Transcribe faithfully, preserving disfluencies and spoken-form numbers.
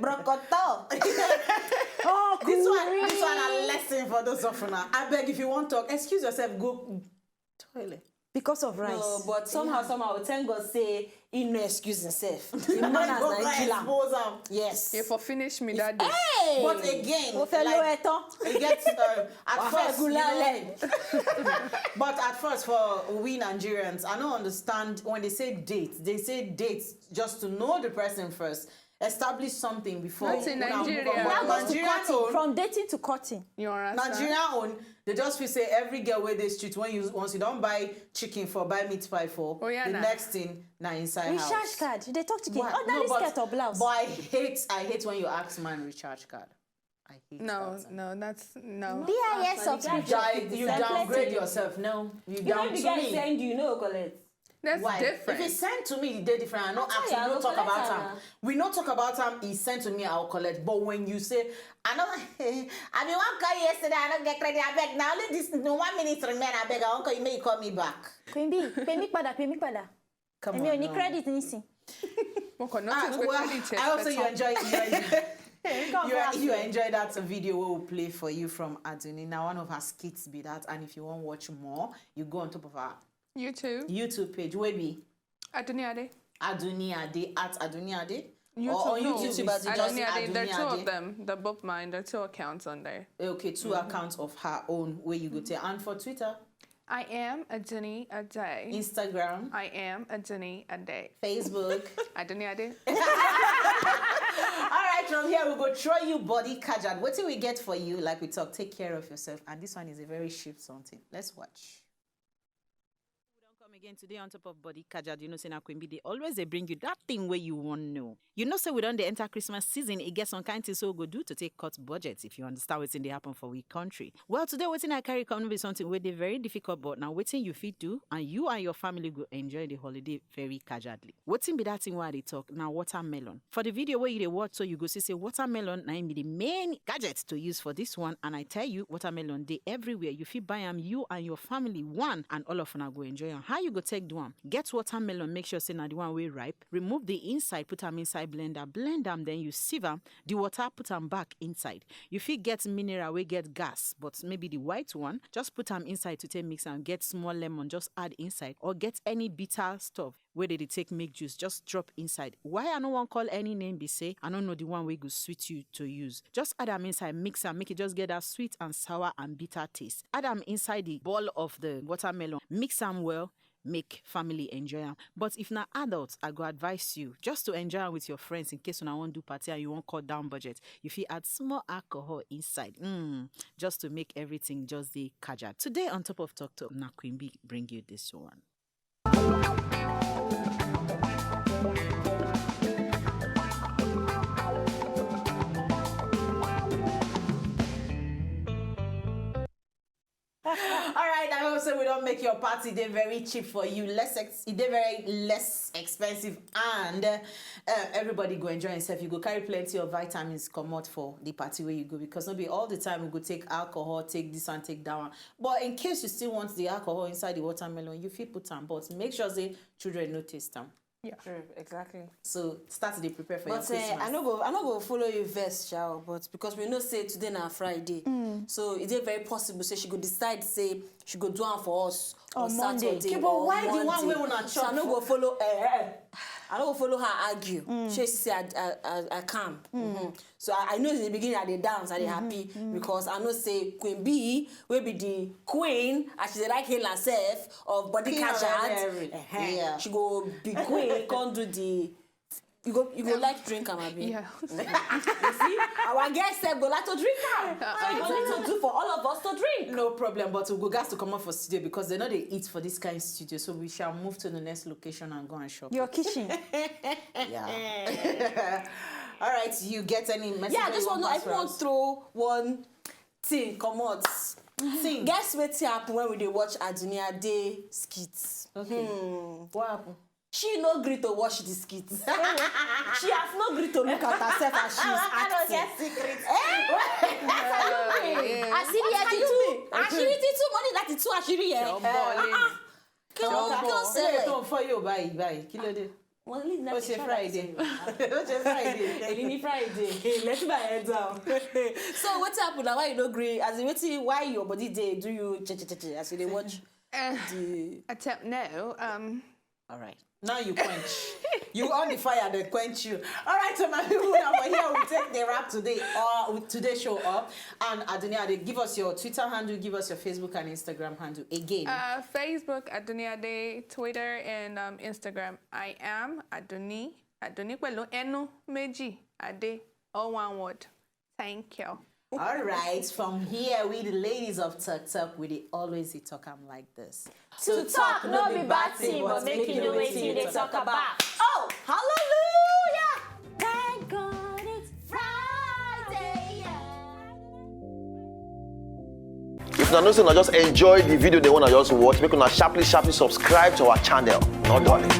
Rokoto. Oh, this one, this one a lesson for those of una. I beg, if you want talk, excuse yourself, go toilet. Because of rice. No, but somehow, somehow, thank God say he no excuse himself. The manners na kill am. Expose am. Yes. He for finish me that day. Hey! But again, Mo fẹ́ lo like, ẹ̀tọ́. It gets uh, at first, you know, but at first for we Nigerians, I don't understand when they say date. They say date just to know the person first. Establish something before. Not in Nigeria. That goes to cutting. From dating to cutting. You understand? Nigerian own, they just feel say every girl where they street when you once you don't buy chicken for buy meat pie for. Oh, yeah, the nah. Next thing na inside recharge house. Card. They talk to kids. Oh, that no, is but, skirt or blouse. But I hate I hate when you ask man recharge card. I hate no, that. No, that's no. B I S subscription. You, you downgrade yourself. No, you, you down know the guy me. Send you no collect. That's why? Different. If he send to me, he dey different. I no ask, we no talk about him. We no talk about him. He sent to me, I'll collect. But when you say, I know, I mean, one call yesterday, I don't get credit. I beg now. Only this no one minute remain. I beg. I won't call you. May you call me back. Queen B, pay me pada, pay me pada. Come on, no. Credit nisi. Ah, well, I hope so you enjoy. You enjoy, you, you enjoy that video we will play for you from Aduni. Now one of her skits be that, and if you want watch more, you go on top of her YouTube. YouTube page, wey be Aduniade. Aduniade at Aduniade. YouTube, or on no. YouTube as Aduniade. There are two of them. They're both mine. There are two accounts on there. Okay, two mm-hmm. Accounts of her own where you go to. And for Twitter? I am Aduni Ade. Instagram? I am Aduni Ade. Facebook? Aduni Ade. All right, from here we go throw you body kajad. What do we get for you? Like we talk, take care of yourself. And this one is a very cheap something. Let's watch. We don't come again today on top of body kajad. You know, say na Queen B, they always they bring you that thing where you want know. You know, say we don't they enter Christmas season. It gets some kind things so go do to take cut budgets. If you understand what's in the happen for we country. Well, today what's in I carry come be something where they very difficult, but now waiting you fit do, and you and your family go enjoy the holiday very casually. What's in be that thing where they talk now watermelon. For the video where you they watch, so you go see say watermelon now be the main gadget to use for this one, and I tell you, watermelon they everywhere. You fit buy them, you and your family one, and all of una go enjoy them. How you go take do them? Get watermelon, make sure say na the one way ripe. Remove the inside, put them inside blender, blend them, then you sieve them. The water, put them back inside. You fit get mineral, we get gas, but maybe the white one. Just put them inside to take mix and get small lemon, just add inside, or get any bitter stuff. Where did it take make juice? Just drop inside. Why I no one call any name be say I don't know the one way go sweet you to use. Just add them inside, mix and make it just get that sweet and sour and bitter taste. Add them inside the ball of the watermelon, mix them well, make family enjoy am. But if na adult, I go advise you just to enjoy am with your friends in case una wan do party and you wan cut down budget. You fit add small alcohol inside, mm, just to make everything just dey kaja. Today on top of Talk Talk, na Queen B bring you this one. All right, I hope so we don't make your party dey very cheap for you, less ex- e dey very less expensive, and uh, everybody go enjoy himself. You go carry plenty of vitamins come out for the party where you go, because not be all the time we go take alcohol, take this and take that one. But in case you still want the alcohol inside the watermelon, you fit put am, but make sure say children no taste am. Yeah. True, exactly. So start to prepare for but, your Christmas. Uh, I no go, I no go follow you verse, child, but because we know say today na Friday, mm. So is it very possible say she go decide say she go do am for us on, on Monday. Saturday? Okay, but why the one wey una chop? So I no go follow. Eh, eh. I no go follow her argue. Mm. She say I, I, I, I calm. Mm. Mm-hmm. So I, I know in the beginning I dey dance, I dey mm-hmm, happy mm-hmm. Because I know say Queen B, wey be the queen, as she dey like hail herself, of body casual. Yeah. She go be queen, come do the. You go, you go like drink am, abi? Yeah. You see, our guest sef go like to drink am. Uh-uh. So you go need to do for all of us to drink. No problem, but we go gas to come up for studio because they know they eat for this kind of studio. So we shall move to the next location and go and shop. Your kitchen. Yeah. All right, you get any message? Yeah, I just want to. I want to throw one thing comot. Thing. Guess wetin happen when we dey watch Adunia Day skits? Okay. Hmm. What happened? She no gree to watch the skit. She has no gree to look at herself as she is acting. I don't get secret. Eh? Asiri eti tu. Asiri ti tu money that is too asiri eh. Kí ló dé? Kí ló dé? Báyìí, báyìí, kí ló dé? Wọ́n lè ní Ó ṣe Friday. Ó ṣe Friday. Èyí ní Friday. Let's buy head down. So what happened now? Why you no gree? As in, wetin, why your body dey do you che che che che as you dey watch the? Attempt no. Um, All right. Now you quench. You on the fire, they quench you. All right, so my people, now we're here. We take the wrap today or today's show up. And Adunia, they give us your Twitter handle, give us your Facebook and Instagram handle again. Uh, Facebook Adunia Day, Twitter and um, Instagram. I am Aduni Aduni pẹ̀lú ẹnu méjì Ade, all one word. Thank you. All right, from here, we the ladies of Talk Talk, we dey always dey talk am like this. To talk no be bad thing, but make you know wetin you dey talk about. Oh, hallelujah! Thank God it's Friday. Yeah. If una know say una just enjoy the video, they wanna just watch, make una sharply sharply subscribe to our channel. No darling.